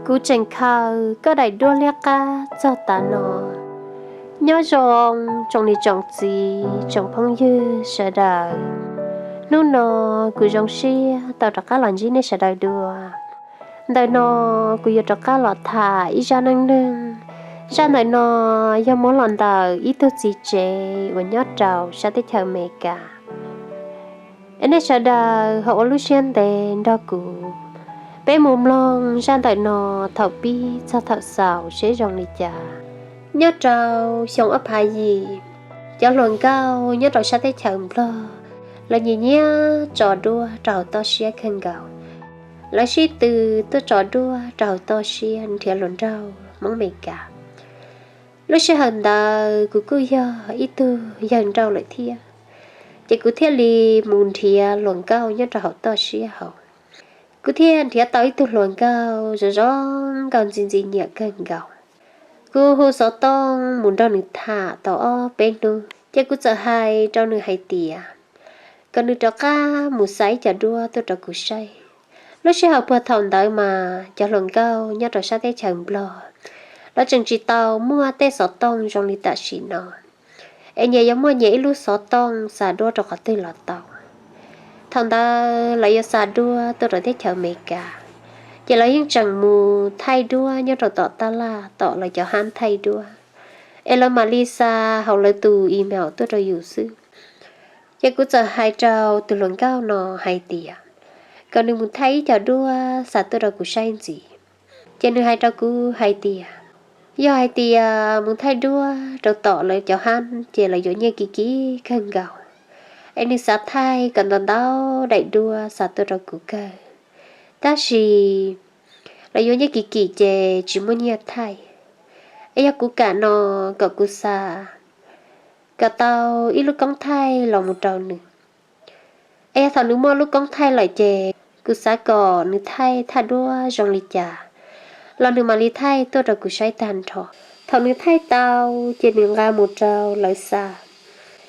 Kuv tseem khaws koj daim duab liab qab txog tav no. Nyob zoo tsoom niam tsoom txiv tsoom phooj ywg sawv daws. Hnub no kuv zoo siab tau rov qab los ntsib nej sawv daws dua. Ntawm no kuv yuav rov qab los tham ib zaj neej neeg. Zaj ntawm no yog muab los ntawm ib tug txiv tsev uas nyob rau sab teb chaws Amelikas. Es nej sawv daws ho ua lub siab ntev nrog kuv, peb mus mloog zaj ntawm no thaum pib txog thaum xaus seb zoo li cas. Nyob rau xyoo ob phav yim, cov hluas nkauj nyob rau sab teb chaws Nplog, lawv nyiam nyiam tso duab rau hauv toj siab kawg nkaus. Lawv sib tw tuaj tso duab rau hauv toj siab nrhiav hluas nraug Hmoob Amelikas. Lub sij hawm ntawd kuv kuj yog ib tug yawg nrauj lawm thiab, ces kuv thiaj li mus nrhiav hluas nkauj nyob rau hauv toj siab hauv. Kuv thiaj nrhiav tau ib tug hluas nkauj zoo zoo nkauj ntxim ntxim nyiam kawg nkaus. Kuv hu xov tooj mus nrog nws tham tau ob peb hnub, ces kuv txawm hais rau nws hais tias kom nws rov qab mus xa ib co duab tuaj rau kuv saib. Lub sij hawm puag thaum ntawd mas cov hluas nkauj nyob rau sab teb chaws Nplog, lawv tseem tsis tau muaj tej xov tooj zoo li tam sim no, es nyias yuav muaj nyias ib lub xov tooj xa duab rau qhov twg los tau. Thaum ntawd lawv yuav xa duab tuaj rau teb chaws Amelikas, ces lawv yeej tseem mus thaij duab nyob rau tom taj laj tom lawv cov hab thaij duab, es lawv mam li xa hauv lawv tus email tuaj rau yus xwb. Ces kuv txawm hais rau tus hluas nkauj no hais tias kom nws mus thaij ib co duab xa tuaj rau kuv saib ntxiv. Ces nws hais rau kuv hais tias yog hais tias mus thaij duab rau tom lawv cov hab ces lawv yuav nyiaj kim kim kawg nkaus, es nws xav thaij kom ntau ntau daim duab xa tuaj rau kuv kawg, tab sis lawv yuav nyiaj kim kim ces tsis muaj nyiaj thaij. Es yog kuv kam no kom kuv xa kom tau ib lub koob thaij los mus rau nws. Es yog thaum nws muaj lub koob thaij lawm ces kuv xav kom nws thaij thaj duab zoo li cas los nws mam li thaij tuaj rau kuv saib tag nrho. Thaum nws thaij tau ces nws nqa mus rau lawv xa,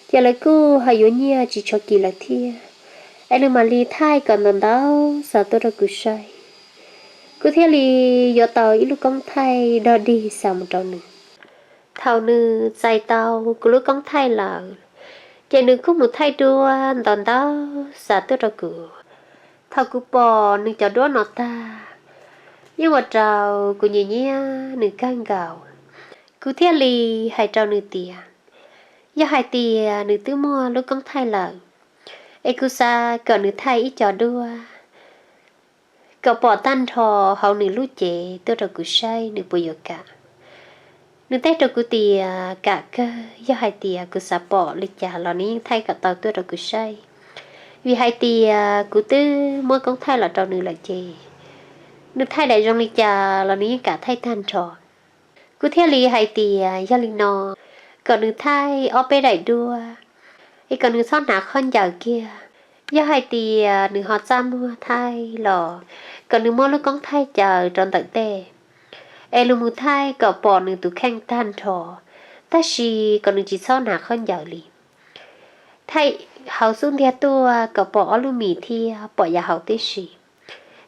ces lawv kuj ho yuav nyiaj tsis tshuav kim lawm thiab, es nws mam li thaij kom ntau ntau xa tuaj rau kuv saib. Kuv thiaj li yuav tau ib lub koob thaij dog dig xa mus rau nws. Thaum nws txais tau kuv lub koob thaij lawm, ces nws kuj mus thaij duab ntau ntau xa tuaj rau kuv. Thaum kuv pom nws cov duab no tag, yeej ua rau kuv nyiam nyiam nws kawg nkaus. Kuv thiaj li hais rau nws tias yog hais tias nws twb muaj lub koob thaij lawm, es kuv xav kom nws thaij ib co duab kom pom tag nrho hauv nws lub cev tuaj rau kuv saib nws puas yuav kam. Nws teb rau kuv tias kam kawg, yog hais tias kuv xav pom li cas los nws yeej thaij kom tau tuaj rau kuv saib, vim hais tias kuv twb muab koob thaij los rau nws lawm ces nws thaij daim zoo li cas los nws yeej kam thaij tag nrho. Kuv thiaj li hais tias yog li no, kom nws thaij ob peb daim duab, es kom nws txhob hnav khaub ncaws kiag. Yog hais tias nws ho txaj muag thaij los kom nws muab lub koob thaij caws rau ntawm tej, es los mus thaij kom pom nws tus kheej tag nrho, tab sis kom nws tsis txhob hnav khaub ncaws li. Thaij hauv xub ntiag tuaj kom pom ob lub mis thiab pom yav hauv tib si,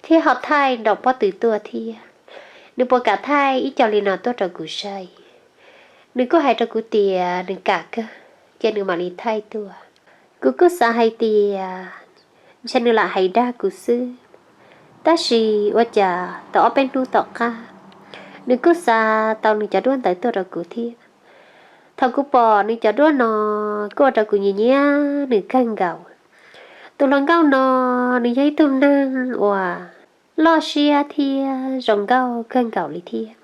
thiab ho thaij nraum pob tw tuaj thiab. Nws puas kam thaij ib co li no tuaj rau kuv saib? Nws kuj hais rau kuv tias nws kam kawg, ces nws mam li thaij tuaj. Kuv kuj xav hais tias ntshe nws lam hais dag kuv xwb, tab sis ua cas tau ob peb hnub tom qab, nws kuj xa tau nws cov duab ntawd tuaj rau kuv thiab. Thaum kuv pom nws cov duab no, kuj ua rau kuv nyiam nyiam nws kawg nkaus. Tus hluas nkauj no, nws yog ib tug neeg uas loj siab thiab zoo nkauj kawg nkaus li thiab.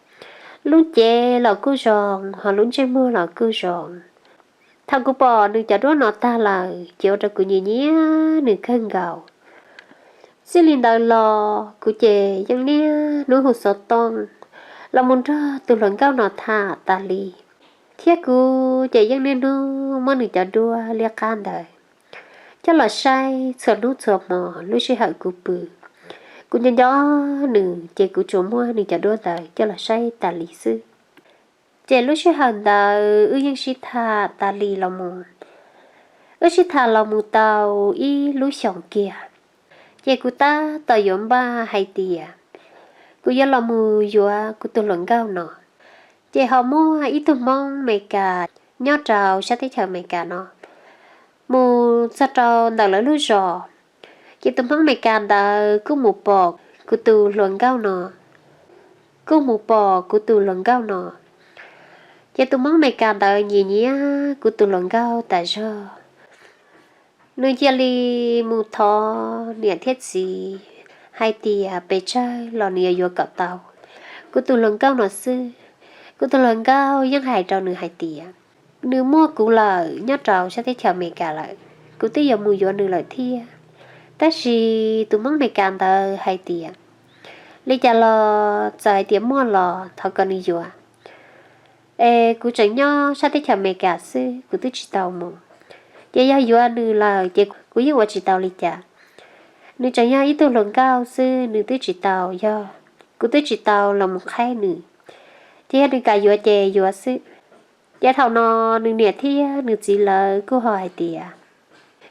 Lub cev los kuj zoo, ho lub ntsej muag los kuj zoo. Thaum kuv pom nws cov duab no tag lawm ces ua rau kuv nyiam nyiam nws kawg nkaus. Txij li ntawd los kuv ces yeej niaj hnub hu xov tooj los mus nrog tus hluas nkauj no tham tas li, thiab kuv ces yeej niaj hnub muab nws cov duab liab qab ntawd coj los saib txhua hnub txhua hmo. Lub sij hawm kuv pw, kuv nco nco nws ces kuv tsuas muab nws cov duab ntawd coj los saib tas li xwb. Ces lub sij hawm ntawd wb yeej sib tham tas li los mus. Wb sib tham los mus tau ib lub xyoos kiag, ces kuv tab tom yuav npaj hais tias kuv yuav los mus yuav kuv tus hluas nkauj no. Ces ho muaj ib tug Hmoob Amelikas nyob rau sab teb chaws Amelikas no mus txog rau ntawm lawv lub zos, ces tus Hmoob Amelikas ntawd kuj mus pom kuv tus hluas nkauj no, kuj mus pom kuv tus hluas nkauj no. Ces tus Hmoob Amelikas ntawd nyiam nyiam kuv tus hluas nkauj tas zog, nws cia li mus thov niam thiab txiv hais tias pes tsawg los nws yuav yuav kom tau kuv tus hluas nkauj no xwb. Kuv tus hluas nkauj yeej hais rau nws hais tias nws muaj kuv lawm nyob rau sab teb chaws Amelikas lawm, kuv twb yuav mus yuav nws lawm thiab. Tab sis tus Hmoob Amelikas ntawd hais tias li cas los txawm hais tias muaj los thov kom nws yuav, es kuv tseem nyob sab teb chaws Amelikas xwb, kuv twb tsis tau mus. Ces yog yuav nws lawm ces kuv yeej ua tsis tau li cas. Nws tseem yog ib tug hluas nkauj xwb, nws twb tsis tau yog, kuv twb tsis tau los mus qhaib nws. Ces yog nws kam yuav ces yuav xwb. Ces thaum no nws niam thiab nws txiv lawv kuj ho hais tias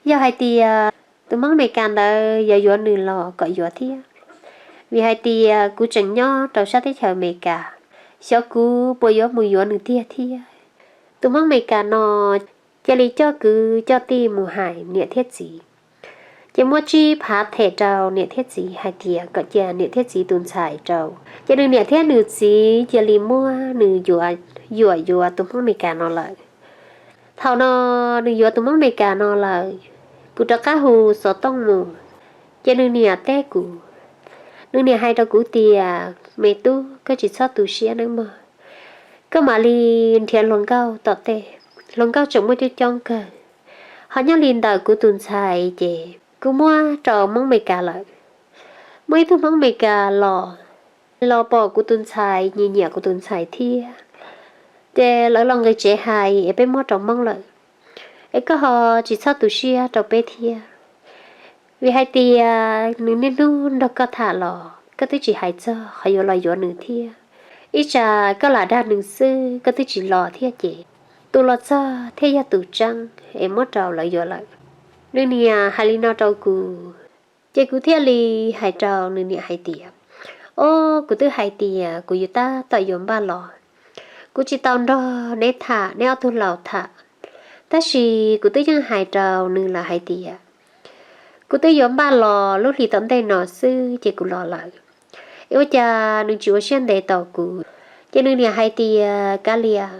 yog hais tias tus Hmoob Amelikas ntawd yuav yuav nws los kom yuav thiab, vim hais tias kuv tseem nyob rau sab teb chaws Amelikas, xyov kuv puas yuav mus yuav nws tiag thiab. Tus Hmoob Amelikas no cia li coj kwv coj tij mus hais niam thiab txiv, ces muab tsib phav them rau niam thiab txiv hais tias kom cia niam thiab txiv tus ntxhais rau. Ces nws niam thiab nws txiv cia li muab nws yuam yuam yuav tus Hmoob Amelikas no lawm. Thaum no nws yuav tus Hmoob Amelikas no lawm, kuv rov qab hu xov tooj mus, ces nws niam teb kuv. Nws niam hais rau kuv tias, me tub, koj tsis txhob tu siab nawb mog, koj mam li nrhiav hluas nkauj tom tej, hluas nkauj tseem muaj coob coob kawg. Ho nyob li ntawm kuv tus ntxhais ces kuv muab rau Hmoob Amelikas lawm. Muaj ib tug Hmoob Amelikas los, los pom kuv tus ntxhais, nyiam nyiam kuv tus ntxhais thiab, ces lawv los nqis tsev hais es peb muab rau Hmoob lawm, es koj ho tsis txhob tu siab rau peb thiab. Vim hais tias nws niaj hnub nrog koj tham los koj twb tsis hais txog qhov yuav los yuav nws thiab. Ib tsam koj lam dag nws xwb, koj twb tsis los thiab ces tus los txog thiaj yog tus tseeb es muab rau lawv yuav lawm. Nws niam hais li no rau kuv, ces kuv thiaj li hais rau nws niam hais tias, o, kuv twb hais tias kuv yuav tab tom yuav npaj los, kuv tsis tau nrog neb tham, neb ob tug laus tham, tab sis kuv twb yeej hais rau nws lawm hais tias kuv twb yuav npaj los lub hlis tom ntej no xwb ces kuv los lawm. Es ua cas nws tsis ua siab ntev tos kuv? Ces nws niam hais tias, Kav liam,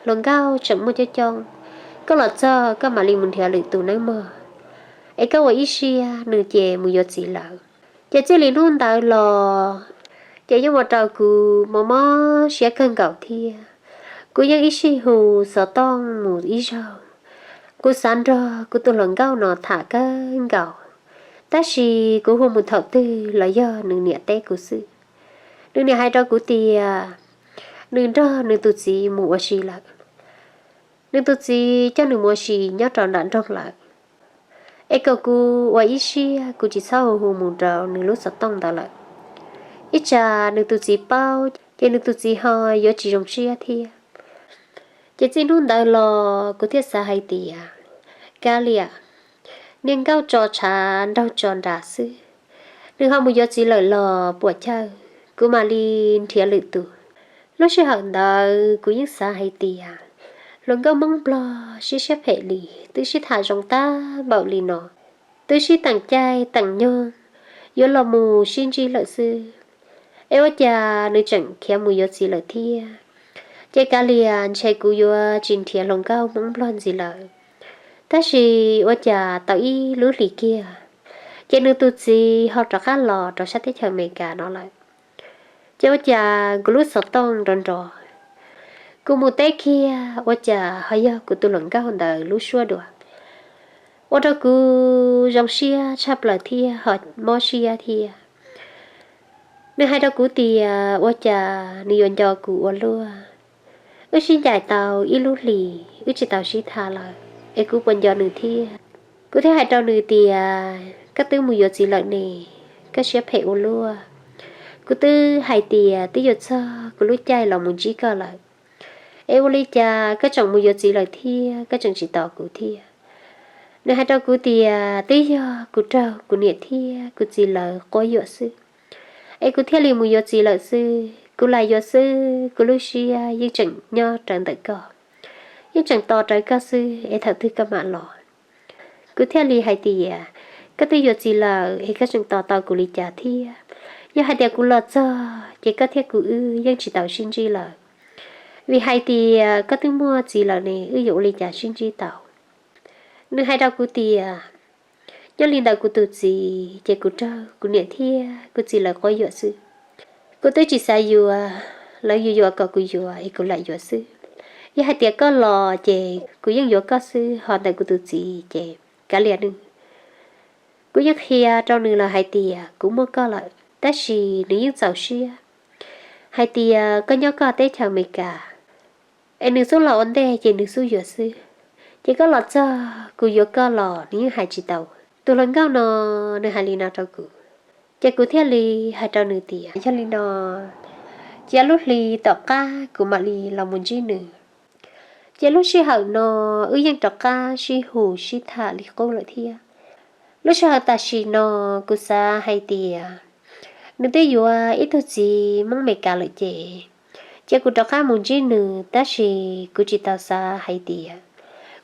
hluas nkauj tseem muaj coob coob, koj los txog koj mam li mus nrhiav lwm tus nawb mog, es koj ua ib siab, nws ces mus yuav txiv lawm. Ces txij li hnub ntawd los ces yeej ua rau kuv mob mob siab kawg nkaus thiab. Kuv yeej ib sij hu xov tooj mus ib zaug, kuv xav nrog kuv tus hluas nkauj no tham kawg nkaus, tab sis kuv hu mus thaum twg los yog nws niam teb kuv xwb. Nws niam hais rau kuv tias nws nrog nws tus txiv mus ua si lawm. Nws tus txiv coj nws mus ua si nyob rau nram nroog lawm, es kom kuv ua ib siab kuv tsis txhob hu hu mus rau nws lub xov tooj ntawd lawm. Ib tsam nws tus txiv paub ces nws tus txiv ho yuav tsis zoo siab thiab. Ces txij hnub ntawd los kuv thiaj xav hais tias, kav liam, niag nkauj tso tshav nraug tso nras xwb, nws ho mus yuav txiv lawm los puas chawj, kuv mam li nrhiav lwm tus. Lub sij hawm ntawd kuv yeej xav hais tias, hluas nkauj Hmoob Nplog sib siab phem li, twb sib tham zoo tag npaum li no, twb sib teem caij teem nyoog, yuav los mus sib ntsib lawm xwb, es ua cas nws tseem khiav mus yuav txiv lawm thiab. Ces kav liam, ntshe kuv yuav tsis nrhiav hluas nkauj Hmoob Nplog ntxiv lawm. Tab sis ua cas tau ib lub hlis kiag, ces nws tus txiv ho rov qab los rau sab teb chaws Amelikas no lawm. Ces ua cas kuv lub xov tooj nrov nrov, kuv mus teb kiag ua cas ho yog kuv tus hluas nkauj ntawd lub suab dua, ua rau kuv zoo siab tshaj plaws thiab ho mob siab thiab. Nws hais rau kuv tias ua cas nws yuav nco kuv ua luaj. Wb sib ncaim tau ib lub hlis wb tsis tau sib tham lawm, es kuv puas nco nws thiab. Kuv thiaj hais rau nws tias, koj twb mus yuav txiv lawm ne, koj siab phem ua luaj. Kuv twb hais tias twb yuav txog kuv lub caij los mus ntsib koj lawm, es ua li cas koj tseem mus yuav txiv lawm thiab koj tseem tsis tos kuv thiab? Nws hais rau kuv tias twb yog kuv raug kuv niam thiab kuv txiv lawv quab yuam xwb, Es kuv thiaj li mus yuav txiv lawm xwb, kuv lam yuav xwb, kuv lub siab yeej tseem nyob rawv ntawm koj, yeej tseem tos rawv koj xwb es thaum twg koj mam los. Kuv thiaj li hais tias, koj twb yuav txiv lawm es koj tseem tos tau kuv li cas thiab? Yog hais tias kuv los txog ces koj thiab kuv wb yeej tsis tau sib ntsib lawm, vim hais tias koj twb muaj txiv lawm ne, wb yuav ua li cas sib ntsib tau? Nws hais rau kuv tias, nyob li ntawm kuv tus txiv ces kuv raug kuv niam thiab kuv txiv lawv quab yuam xwb. Kuv twb tsis xav yuav, lawv yuam yuam kom kuv yuav es kuv lam yuav xwb. Yog hais tias koj los ces kuv yeej yuav koj xwb, ho ntawm kuv tus txiv ces kav liam nws. Kuv yeej qhia rau nws lawm hais tias kuv muaj koj lawm, tab sis nws yeej txaus siab hais tias koj nyob koj teb chaws Amelikas es nws xub los ua ntej ces nws xub yuav xwb. Ces koj los txog kuv yuav koj los nws yeej hais tsis tau. Tus hluas nkauj no nws hais li no rau kuv, ces kuv thiaj li hais rau nws tias yog li no, cia lub hli tom qab kuv mam li los mus ntsib nws. Ces lub sij hawm no wb yeej rov qab sib hu sib tham li qub lawm thiab. Lub sij hawm tam sim no kuv xav hais tias nws twb yuav ib tug txiv Hmoob Amelikas lawm ces, ces kuv rov qab mus ntsib nws, tab sis kuv tsis tau xav hais tias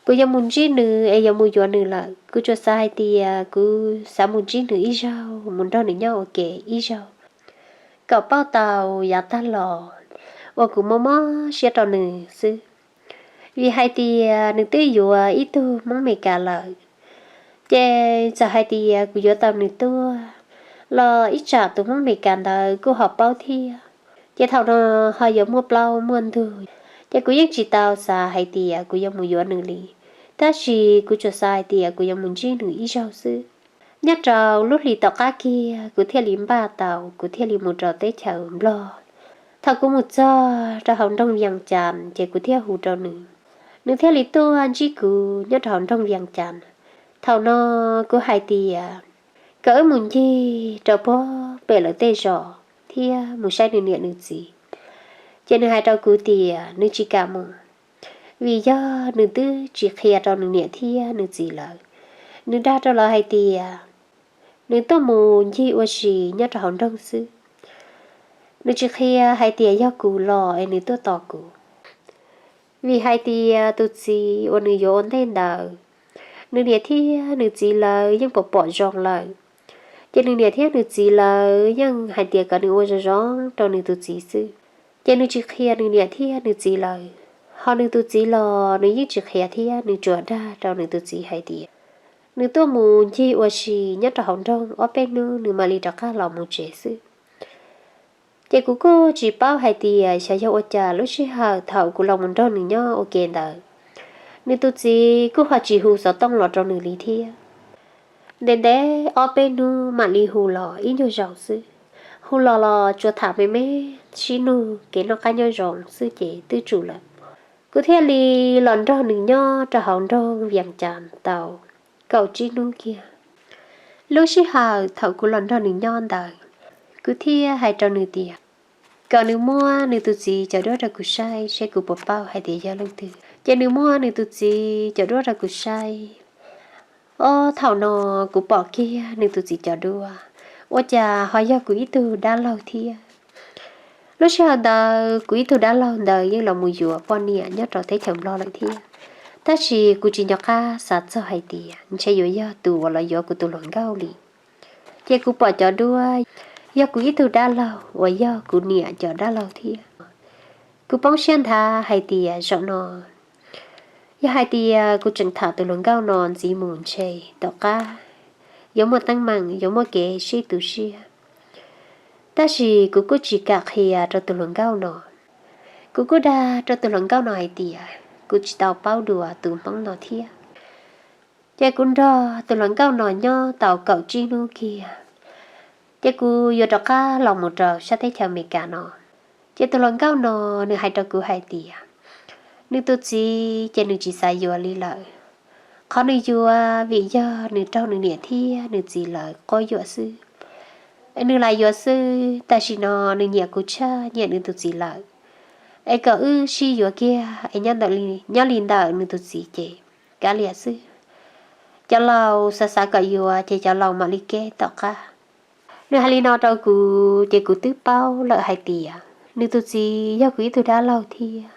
kuv yuav mus ntsib nws es yuav mus yuav nws lawm. Kuv tsuas xav hais tias kuv xav mus ntsib nws ib zaug, mus nrog nws nyob ua ke ib zaug kom pauj tau yav tag los uas kuv mob mob siab rau nws xwb. Vim hais tias nws twb yuav ib tug Hmoob Amelikas lawm, ces txawm hais tias kuv yuav tau nws tuaj los ib tsam tus Hmoob Amelikas ntawd kuj ho paub thiab. Ces thaum no ho yuav muaj plaub muaj ntug, ces kuv yeej tsis tau xav hais tias kuv yuav mus yuav nws li, tab sis kuv tsuas xav hais tias kuv yuav mus ntsib nws ib zaug xwb. Nyob rau lub hlis tom qab kiag kuv thiaj li npaj tau, kuv thiaj li mus rau teb chaws Nplog. Thaum kuv mus txog rau hauv nroog Vias Cas ces kuv thiaj hu rau nws, nws thiaj li tuaj ntsib kuv nyob rau hauv nroog Vias Cas. Thaum no kuv hais tias kom wb mus ncig rau puag pem lawv tej zos thiab mus saib nws niam nws txiv. Ces nws hais rau kuv tias nws tsis kam mus, vim yog nws twb tsis qhia rau nws niam thiab nws txiv lawv. Nws dag rau lawv hais tias nws tuaj mus ncig ua si nyob rau hauv nroog xwb. Nws tsis qhia hais tias yog kuv los es nws tuaj tos kuv. Vim hais tias tus txiv uas nws yuav ua ntej ntawd, nws niam thiab nws txiv lawv yeej pom pom zoo lawm. Ces nws niam thiab nws txiv lawv yeej hais tias kom nws ua zoo zoo rau nws tus txiv xwb. Ces nws tsis qhia nws niam thiab nws txiv lawv, ho nws tus txiv los nws yeej tsis qhia thiab, nws tsuas dag rau nws tus txiv hais tias nws tuaj mus ncig ua si nyob rau hauv nroog ob peb hnub nws mam li rov qab los mus tsev xwb. Ces kuv kuj tsis paub hais tias xyov yog ua cas lub sij hawm thaum kuv los mus nrog nws nyob ua ke ntawd, nws tus txiv kuj ho tsis hu xov tooj los rau nws li thiab. Ntev ntev ob peb hnub mam li hu los ib nyuag zaus xwb. Hu los los tsuas tham me me, sib nug kev noj qab nyob zoo xwb ces twb tsum lawm. Kuv thiaj li los nrog nws nyob rau hauv nroog Vias Cas tau kaum tsib hnub kiag. Lub sij hawm thaum kuv los nrog nws nyob ntawd, kuv thiaj hais rau nws tias kom nws muab nws tus txiv cov duab rau kuv saib seb kuv puas paub hais tias yog leej twg. Ces nws muab nws tus txiv cov duab rau kuv saib. Ob, thaum no kuv pom kiag nws tus txiv cov duab, ua cas ho yog kuv ib tug dab laug thiab. Lub sij hawm ntawd kuv ib tug dab laug ntawd yeej los mus yuav poj niam nyob rau teb chaws Nplog lawm thiab, tab sis kuv tsis nco qab xav txog hais tias ntshe yuav yog tus uas los yuav kuv tus hluas nkauj li. Ces kuv pom cov duab, yog kuv ib tug dab laug uas yog kuv niam cov dab laug thiab. Kuv poob siab nthav hais tias zaum no yog hais tias kuv tseem tham tus hluas nkauj no ntxiv mus ntshe tom qab yuav muaj teeb meem, yuav muaj kev sib tu siab. Tab sis kuv kuj tsis kam qhia rau tus hluas nkauj no. Kuv kuj dag rau tus hluas nkauj no hais tias kuv tsis tau paub dua tus Hmoob no thiab. Ces kuv nrog tus hluas nkauj no nyob tau kaum tsib hnub kiag, ces kuv yuav rov qab los mus rau sab teb chaws Amelikas no. Ces tus hluas nkauj no nws hais rau kuv hais tias nws tus txiv ces nws tsis xav yuav li lawm. Qhov nws yuav vim yog nws raug nws niam thiab nws txiv lawv quab yuam xwb. Es nws lam yuav xwb, tam sim no nws nyiam kuv tshaj nyiam nws tus txiv lawm. Es kom wb sib yuav kiag es nyob li ntawm nws tus txiv ces kav liam xwb. Cov laus xav xav kom yuav ces cov laus mam li keb tom qab. Nws hais li no rau kuv ces kuv twb paub lawm hais tias nws tus txiv yog kuv ib tug dab laug thiab.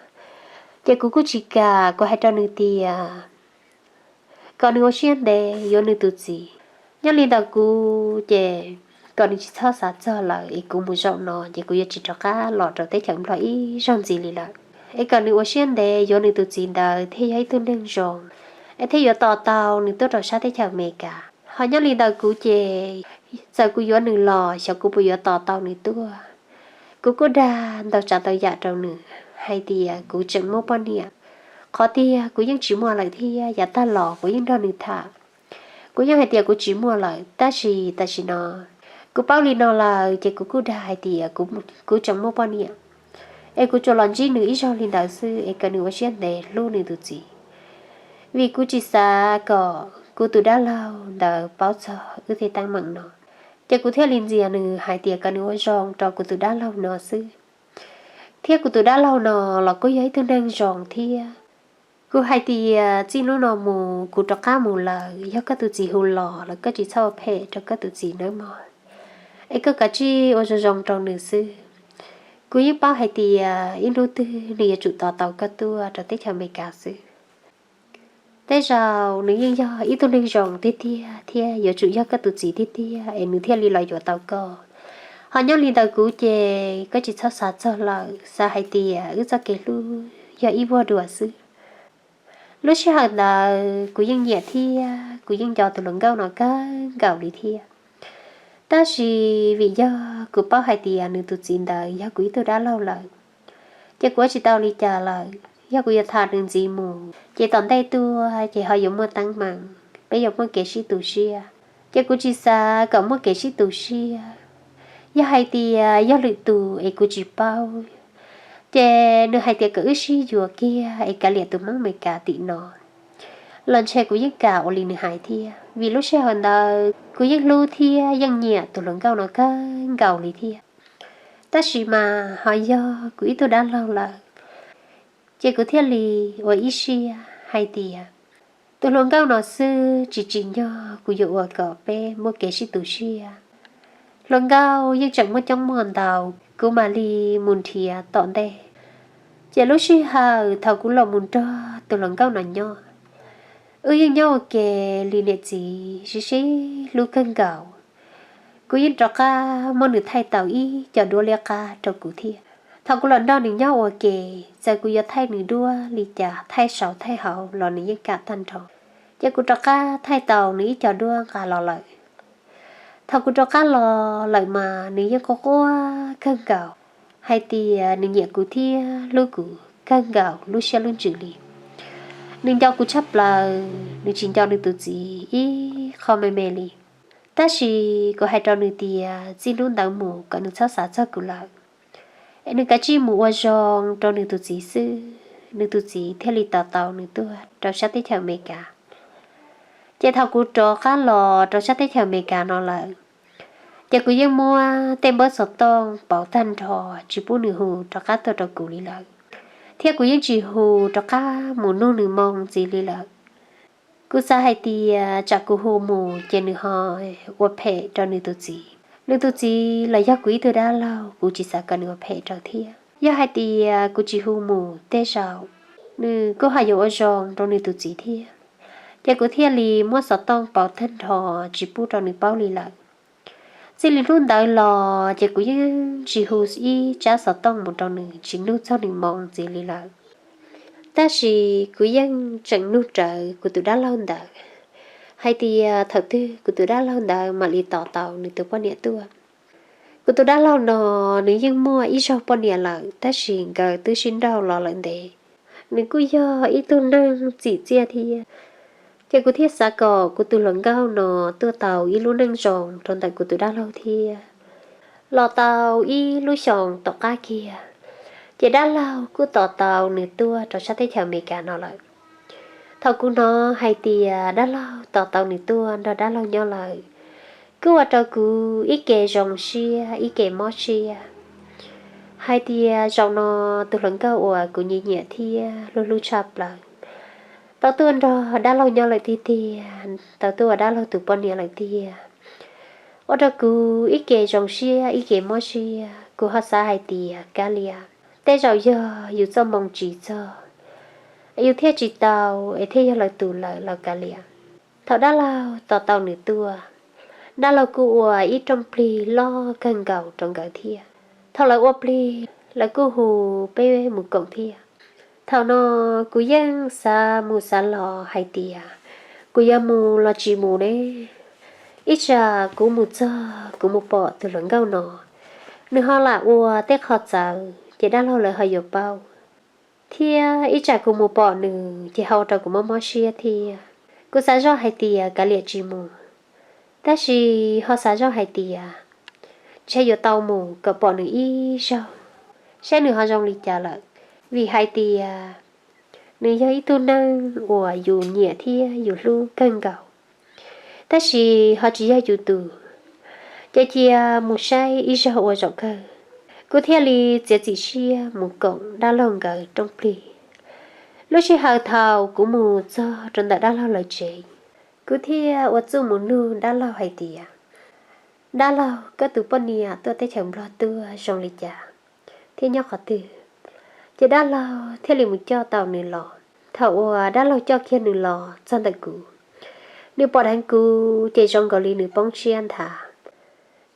Ces kuv kuj tsis kam, kuv hais rau nws tias kom nws ua siab ntev yuav nws tus txiv. Nyob li ntawm kuv ces kom nws tsis txhob xav txog lawm es kuv mus zaum no ces kuv yuav tsis rov qab los rau teb chaws Nplog ib zaug ntxiv li lawm. Es kom nws ua siab ntev yuav nws tus txiv ntawd thiaj yog ib tug neeg zoo, es thiaj yuav tos tau nws tuaj rau sab teb chaws Amelikas. Ho nyob li ntawm kuv ces txawm kuv yuav nws los xyov kuv puas yuav tos tau nws tuaj. Kuv kuj dag ntau tsav ntau yam rau nws hais tias kuv tseem muaj poj niam, qhov tiag kuv yeej tsis muaj lawm thiab, yav tag los kuv yeej nrog nws tham, kuv yeej hais tias kuv tsis muaj lawm. Tab sis tam sim no kuv paub li no lawm ces kuv kuj dag hais tias kuv tseem muaj poj niam, es kuv tsuas los ntsib nws ib zaug li ntawd xwb es kom nws ua siab ntev hlub nws tus txiv. Vim kuv tsis xav kom kuv tus dab laug ntawd paub txog wb tej teeb meem no, ces kuv thiaj li ntxias nws hais tias kom nws ua zoo rau kuv tus dab laug no xwb. Thiab kuv tus dab laug no los kuj yog ib tug neeg zoo thiab. Kuv hais tias txij hnub no mus kuv rov qab mus lawm, yog koj tus txiv hu los los koj tsis txhob ua phem rau koj tus txiv nawb mog, es koj kav tsij ua zoo zoo rau nws xwb. Kuv yeej paub hais tias ib hnub twg nws yuav tsum tos tau koj tuaj rau teb chaws Amelikas xwb. Tej zaum nws yeej yog ib tug neeg zoo tiag tiag thiab yuav tsum yog koj tus txiv tiag tiag es nws thiaj li los yuav tau koj. Ho nyob li ntawm kuv ces koj tsis txhob xav txog lawm, xav hais tias wb txoj kev hlub yog ib vuag dua xwb. Lub sij hawm ntawd kuv yeej nyiam thiab kuv yeej nco tus hluas nkauj no kawg nkaus li thiab. Tab sis vim yog kuv paub hais tias nws tus txiv ntawd yog kuv ib tug dab laug lawm, ces kuv ua tsis tau li cas lawm. Yog kuv yuav tham nws ntxiv mus ces tom ntej tuaj ces ho yuav muaj teeb meem, peb yuav muaj kev sib tu siab. Ces kuv tsis xav kom muaj kev sib tu siab. Yog hais tias yog lwm tus es kuv tsis paub, ces nws hais tias kom wb sib yuav kiag es kav liam tus Hmoob Amelikas tim no los ntshe kuv yeej kam ua li nws hais thiab, vim lub sij hawm ntawd kuv yeej hlub thiab yeej nyiam tus hluas nkauj no kawg nkaus li thiab. Tab sis mas ho yog kuv ib tug dab laug lawm, ces kuv thiaj li ua ib siab hais tias tus hluas nkauj no xwb tsis tsim nyog kuv yuav ua kom peb muaj kev sib tu siab. Hluas nkauj yeej tseem muaj coob muaj ntau, kuv mam li mus nrhiav tom ntej. Ces lub sij hawm thaum kuv los mus nrog tus hluas nkauj no nyob, wb yeej nyob ua ke li niam txiv sib sib hlub kawg nkaus. Kuv yeej rov qab muab nws thaij tau ib co duab liab qab rau kuv thiab. Thaum kuv los nrog nws nyob ua ke, txawm kuv yuav thaij nws duab li cas, thaij saud thaij hauv los nws yeej kam tag nrho. Ces kuv rov qab thaij tau nws ib co duab nqa los lawm. Thaum kuv rov qab los lawm mas nws yeej quaj quaj kawg nkaus hais tias nws nyiam kuv thiab hlub kuv kawg nkaus lub siab lub ntsws li. Nws nco kuv tshaj plaws, nws tsis nco nws tus txiv ib qho me me li. Tab sis kuv hais rau nws tias txij hnub ntawd mus kom nws txhob xav txog kuv lawm, es nws kav tsij mus ua zoo rau nws tus txiv xwb, nws tus txiv thiaj li tos tau nws tuaj rau sab teb chaws Amelikas. Ces thaum kuv rov qab los rau sab teb chaws Amelikas no lawm, ces kuv yeej muab tej npawb xov tooj pauv tag nrho, tsis pub nws hu rov qab tuaj rau kuv li lawm, thiab kuv yeej tsis hu rov qab mus nug nws moo ntxiv li lawm. Kuv xav hais tias tsam kuv hu mus ces nws ho ua phem rau nws tus txiv. Nws tus txiv los yog kuv ib tug dab laug, kuv tsis xav kom nws ua phem rau thiab. Yog hais tias kuv tsis hu mus tej zaum nws kuj ho yuav ua zoo rau nws tus txiv thiab. Ces kuv thiaj li muab xov tooj pauv tag nrho tsis pub rau nws paub li lawm. Txij li hnub ntawd los ces kuv yeej tsis hu ib tsab xov tooj mus rau nws, tsis nug txog nws moo ntxiv li lawm. Tab sis kuv yeej tseem nug rawv kuv tus dab laug ntawd hais tias thaum twg kuv tus dab laug ntawd mam li tos tau nws tus poj niam tuaj. Kuv tus dab laug no nws yeej muaj ib zaug poj niam lawm, tab sis nkawd twb sib nrauj los lawm ntev. Nws kuj yog ib tug neeg txim txiaj thiab, ces kuv thiaj xav kom kuv tus hluas nkauj no tuaj tau ib lub neej zoo rau ntawm kuv tus dab laug thiab. Los tau ib lub xyoos tom qab kiag, ces dab laug kuj tos tau nws tuaj rau sab teb chaws Amelikas no lawm. Thaum kuv hnov hais tias dab laug tos tau nws tuaj nrog dab laug nyob lawm, kuj ua rau kuv ib ke zoo siab ib ke mob siab hais tias zaum no tus hluas nkauj uas kuv nyiam nyiam thiab hlub hlub tshaj plaws tau tuaj nrog dab laug nyob lawm tiag tiag, tau tuaj ua dab laug tus poj niam lawm tiag. ua rau kuv ib ke zoo siab ib ke mob siab. Kuv ho xav hais tias kav liam, tej zaum yog yus txoj hmoo tsis txog, yus thiaj tsis tau, es thiaj yog lawv tus lawm los kav liam. Thaum dab laug tos tau nws tuaj, dab laug kuj ua ib rooj plig loj kawg nkaus rau nkawd thiab. Thaum lawv ua plig, lawv kuj hu peb mus koom thiab. Thaum no kuv yeej xav mus xav los hais tias kuv yuav mus los tsis mus ne. Ib tsam kuv mus txog kuv mus pom tus hluas nkauj no, nws ho lam ua tej qho txawv ces dab laug lawv ho yuav paub, thiab ib tsam kuv mus pom nws ces ho ua rau kuv mob mob siab thiab. Kuv xav zoj hais tias kav liam tsis mus, tab sis ho xav zoj hais tias ntshe yuav tau mus kom pom nws ib zaug, saib nws ho zoo li cas lawm. Vim hais tias nws yog ib tug neeg uas yus nyiam thiab yus hlub kawg nkaus, tab sis ho tsis yog yus tus. Ces cia mus saib ib zaug ua zaum kawg, kuv thiaj li txiav txim siab mus koom dab laug nkawd rooj plig. Lub sij hawm thaum kuv mus txog rau ntawm dab laug lawv tsev, kuv thiaj ua txuj mus nug dab laug hais tias, dab laug, koj tus poj niam tuaj teb chaws Nplog tuaj zoo li cas thiab nyob qhov twg? Ces dab laug thiaj li mus coj tau nws los. Thaum uas dab laug coj kiag nws los txog ntawm kuv, nws pom dheev kuv ces zoo nkaus li nws poob siab nthav.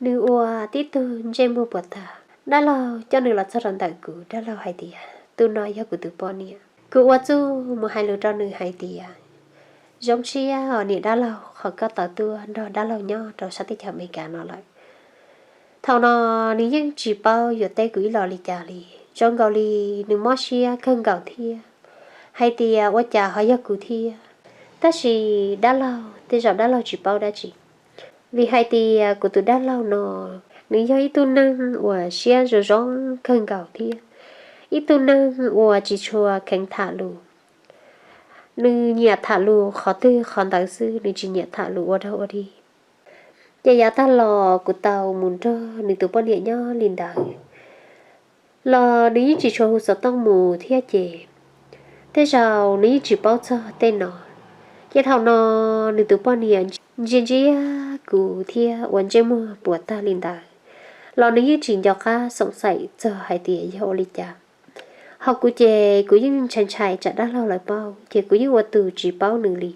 Nws ua tib tug ntsej muag puas tag. Dab laug coj nws los txog rau ntawm kuv, dab laug hais tias, tus no yog kuv tus poj niam. Kuv ua txuj mus hais lus rau nws hais tias, zoo siab os niam dab laug, qhov koj tau tuaj nrog dab laug nyob rau sab teb chaws Amelikas no lawm. Thaum no nws yeej tsis paub yuav teb kuv ib los li cas li, zoo nkaus li nws mob siab kawg nkaus thiab, hais tias ua cas ho yog kuv thiab. Tab sis dab laug tej zaum dab laug tsis paub dab tsi, vim hais tias kuv tus dab laug no, nws yog ib tug neeg uas siab zoo zoo kawg nkaus thiab ib tug neeg uas tsis tshua kheev tham lus. Nws nyiam tham lus qhov twg qhov ntawd xwb, nws tsis nyiam tham lus ua dog ua dig. Ces yav tag los kuv tau mus nrog nws tus poj niam nyob li ntawd los nws yeej tsis tshua hu xov tooj mus thiab ces tej zaum nws yeej tsis paub txog tej no. Ces thaum no nws tus poj niam ntsia ntsia kuv thiab ua ntsej muag puas tag li ntawd los nws yeej tsis nco qab xoom xaim txog hais tias yog ua li cas. Ho kuv ces kuv yeej ntshai ntshai tsam dab laug lawv paub ces kuv yeej ua tus tsis paub nws li.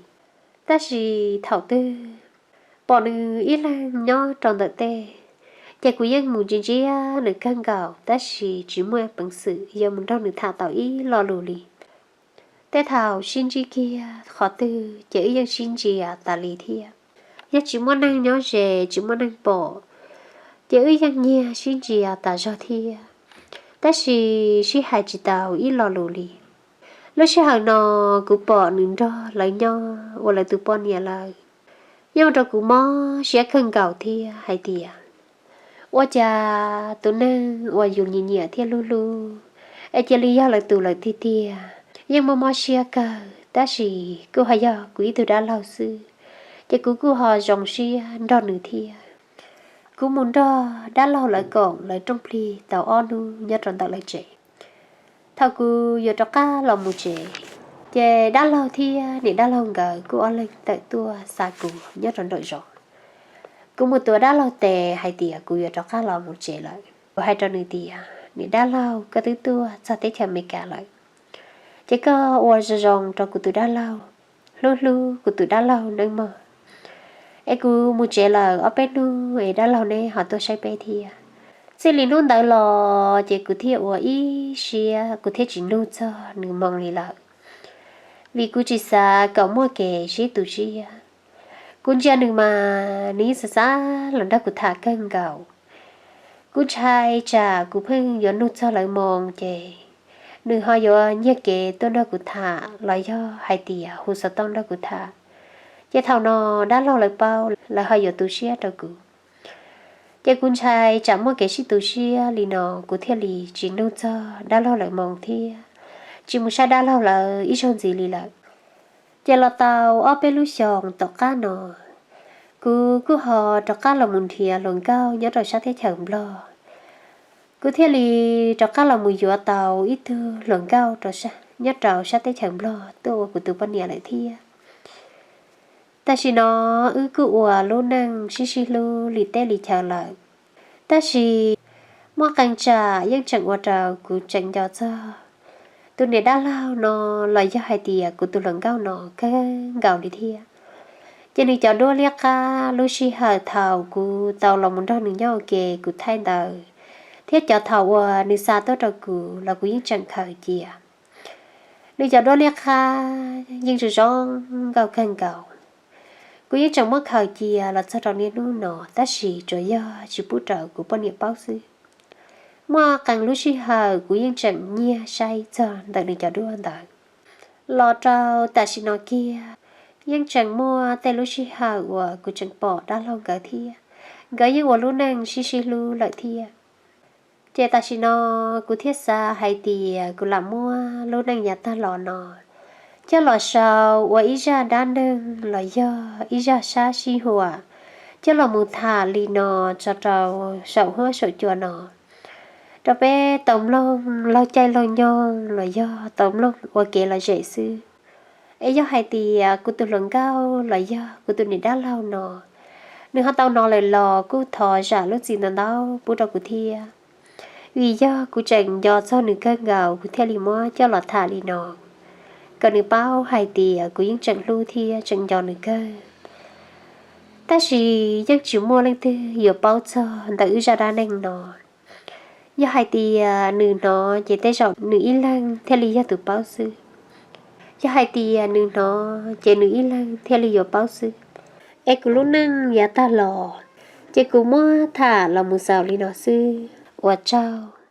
Tab sis thaum twg pom nws ib leeg nyob rau ntawm tej, ces kuv yeej mus ntsia ntsia nws kawg nkaus tab sis tsis muaj peev xwm yuav mus nrog nws tham tau ib lo lus li. Tej thaum sib ntsib kiag qhov twg ces wb yeej sib ntsia tas li thiab. Yog tsis muaj neeg nyob ze tsis muaj neeg pom, ces wb yeej nyiag sib ntsia tas zog thiab, tab sis sib hais tsis tau ib lo lus li. Lub sij hawm no kuv pom nws nrog lawv nyob ua lawv tus poj niam lawm, yeej ua rau kuv mob siab kawg nkaus thiab hais tias, ua cas tus neeg uas yus nyiam nyiam thiab hlub hlub es cia li yog lawv tus lawm tiag tiag. Yeej muaj mob siab kawg tab sis kuj ho yog kuv ib tug dab laug xwb, ces kuv kuj ho zoo siab nrog nws thiab. Kuv mus nrog dab laug lawv koom lawv rooj plig tau ob hnub nyob rau ntawm lawv tsev. Thaum kuv yuav rov qab los mus tsev, ces dab laug thiab niam dab laug nkawd kuj ob leeg tawm tuaj xa kuv nyob rau nraum zoov. Kuv mus tuav dab laug tes hais tias kuv yuav rov qab los mus tsev lawm. Kuv hais rau nws tias, niam dab laug, koj twb tuaj txog teb chaws Amelikas lawm, ces koj ua zoo zoo rau kuv tus dab laug, hlub hlub kuv tus dab laug nawb mog. Es kuv mus tsev lawm ob peb hnub es dab laug neb ho tuaj saib peb thiab. Txij li hnub ntawd los ces kuv thiaj ua ib siab kuv thiaj tsis nug txog nws moo li lawm, vim kuv tsis xav kom muaj kev sib tu siab. Kuv ntsia nws mas nws yeej xav xav los nrog kuv tham kawg nkaus. Kuv ntshai tsam kuv pheej yuav nug txog lawv moo ces nws ho yuav nyiag kev tuaj nrog kuv tham los yog hais tias hu xov tooj nrog kuv tham, ces thaum no dab laug lawv paub lawv ho yuav tu siab rau kuv. Ces kuv ntshai tsam muaj kev sib tu siab li no, kuv thiaj li tsis nug txog dab laug lawv moo thiab tsis mus saib dab laug lawv ib zaug ntxiv li lawm. Ces los tau ob peb lub xyoos tom qab no, kuv kuj ho rov qab los mus nrhiav hluas nkauj nyob rau sab teb chaws Nplog. Kuv thiaj li rov qab los mus yuav tau ib tug hluas nkauj nyob rau sab teb chaws Nplog tuaj ua kuv tus poj niam lawm thiab. Tam sim no wb kuj ua lub neej sib sib hlub li teb li chaw lawm, tab sis muaj qee tsam yeej tseem ua rau kuv tseem nco txog tus niam dab laug no los yog hais tias kuv tus hluas nkauj no kawg nkaus li thiab. Ces nws cov duab liab qab lub sij hawm thaum kuv tau los mus nrog nws nyob ua ke kuv thaij ntawd, thiab cov thaum uas nws xa tuaj rau kuv los kuv yeej tseem khaws cia. Nws cov duab liab qab yeej zoo zoo nkauj kawg nkaus. Kuv yeej tseem muab khaws cia los txog rau niaj hnub no, tab sis tsuas yog tsis pub rau kuv poj niam paub xwb. Muaj qee lub sij hawm kuv yeej tseem nyiag saib txog ntawm nws cov duab ntawd. Los rau tam sim no kiag, yeej tseem muaj tej lub sij hawm uas kuv tseem pom dab laug nkawd thiab, nkawd yeej ua lub neej sib sib hlub lawm thiab. Ces tam sim no kuv thiaj xav hais tias kuv lam muab lub neej yav tag los no coj los sau ua ib zaj dab neeg los yog ib zaj sab sij huam, coj los mus tham li no tso rau saum huab saum cua no, rau peb tau mloog laug caij laug nyoog los yog tau mloog ua kev lom zem xwb. Es yog hais tias kuv tus hluas nkauj los yog kuv tus niam dab laug no, nws ho tau hnov lawm los kuj thov zam lub txim ntau ntau pub rau kuv thiab. Vim yog kuv tseem nco txog nws kawg nkaus kuv thiaj li muab coj los tham li no, kom nws paub hais tias kuv yeej tseem hlub thiab tseem nco nws kawg. Tab sis yeej tsis muaj leej twg yuav paub txog ntawm wb zaj dab neeg no. Yog hais tias nws hnov ces tej zaum nws ib leeg thiaj li yog tus paub xwb. Yog hais tias nws hnov ces nws ib leeg thiaj li yuav paub xwb. Es kuv lub neej yav tag los, ces kuv muab tham los mus xaus li no xwb. Ua tsaug.